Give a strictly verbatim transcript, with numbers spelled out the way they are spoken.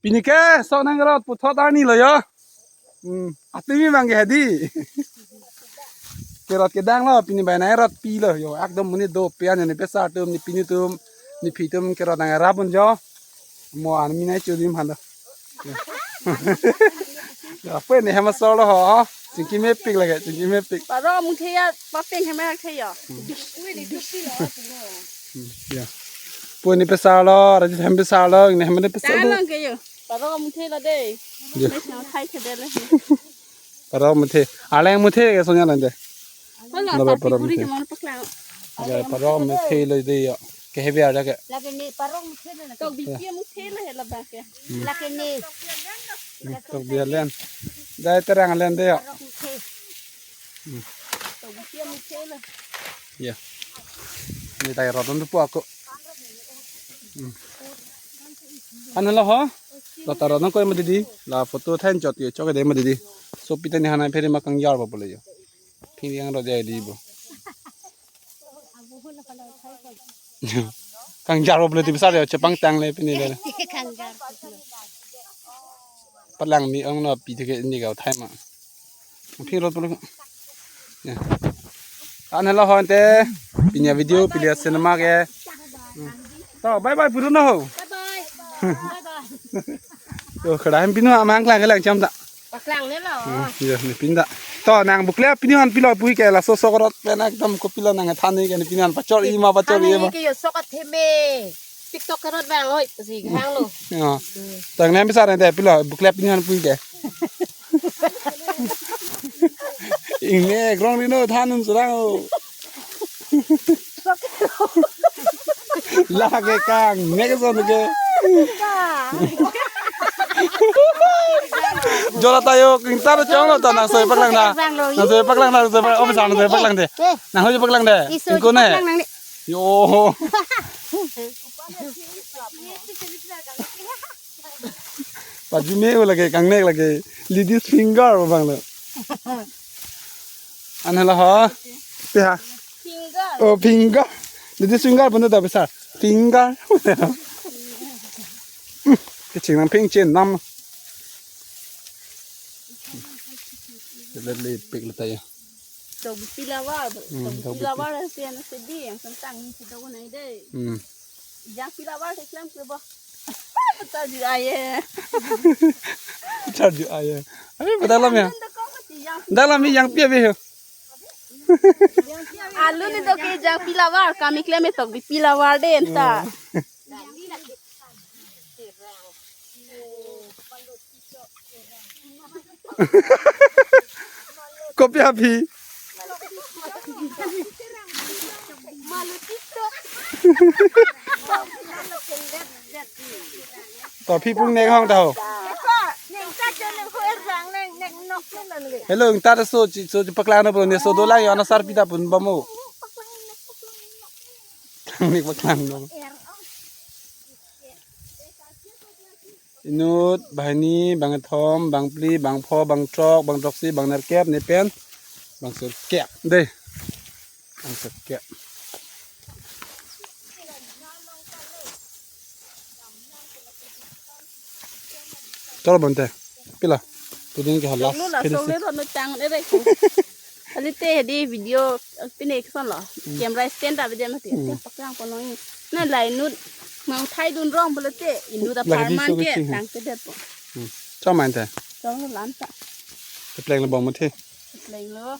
Pini ke sok nang rot puthot arni lo yo. Hmm, atimi bang ke hedi. Kerot kedang lo, pini bai nai rot pi lo yo. Ekdom monit do pian ne pesar atum, ne pini atum, ne phi atum kerot nang rap un jo. Mo an mi nai chudim han lo. Ya, pwe ne hem asor lo ho. Chingki mepik lagi, chingki mepik. Parok muthe ya, papeng hem arak the yo. Hmm, ya. Pwe ne pesar lo, Rajit hem pesar lo, ne hem ne pesar lo. Tang ke yo. Parok muthe lo de. Ya. Ne sang thai the de le. Parok muthe. Arleng muthe ke sonya lande. Holo, lo ba tapi parok puri muthe. Jaman paklang. Ya, parok muthe lo de yo. Ke hebi ada ke. Lake ne parok muthe lo lake. Tok bipi muthe lo he la ba ke. Hmm. Lake ne. Hmm, tok biya len. Dai terang len de yo. Parok muthe. Hmm. Tok bipi muthe lo. Ya. Ne tai rot un tu pu ako. Hmm. An lo ho. La ta rot nang ko ma didi. La photo than chot ye chok de ma didi. So pita ni hanai phere ma kangjar ba bole yo. Phing yang ro de di bo. Kangjar ba bole ti besar yo chepang tang le pini le. Kangjar. Palang mi ong no pi the ke ni ga thai ma. Phing rot polo. Ya. An lo ho ante. Pini video pili cinema ke. Hmm. To bye bye puru no ho. Bye bye. Bye bye. To khada hem pinu amang klang klang cham ta. Paklang ne lo. Hmm, ya, ne pin ta. To nang bukle pinu han pilo pui ke laso sok rot pen ekdom kopilo nang than ne ke ne pinu han pachor i ma pachor i ma. Ke yo sok atheme. TikTok kerot bang oi, si hang lo. Ya. Tang nem besar ante pilo bukle pinu han pui ke. Ingne grong rino than un surang o. Lake kangnek son ke. Jora tayo kingtar chong lo ta nang soi paklang na. Nang soi paklang na, soi pak-, om sang soi paklang de. Nang hoi paklang de. Isu ingko ne. Paklang nang ni. Yo. Pajume ko lake, kangnek lake. Ladies finger bang lo. An lo ho. Pi ha. Finger. Oh, finger. Ladies finger pun ta besar. Finger. Kecheng nang phing chen nam. Let le pik le ta ya. Tok bipi lavar, hmm, tok bipi lavar si ana sedi yang sentang ni si do nai de. Hmm. Jang pi lavar ke klam ke bo. Tarju aye. Tarju aye. Abe pada lam ya. Dalam ni yang pi abe ho. Alu ni do ke jang pi lavar, kami klem tok bipi lavar de enta. Hmm. Kopi api. To phi pung nek hong ta ho. Hello, ta so chi, so chi paklang no bro, ne so do lang yo na sar pita pun bamo. Kangnek paklang no. Inut, banghini, bangkethom, bangphli, bangpho, bangthrok, bangthroksi, bangnerkep, nepen, bangsurkep. De. Bangsurkep. Cholo bonte. Pila. Pudin ke halas. Song lo, song lo, no tang ne re ko. Alite di video pine kson lo. Hmm. Camera stand ta bede mati. Hmm. Paklang kono ni. Na la inut nang thai dun rong bole te inut a. Lagi parman so ke kecil. Tang te det po. Hmm. Chom main te. Chom lo lam ta. Te pleng lo bom mati. Pleng lo.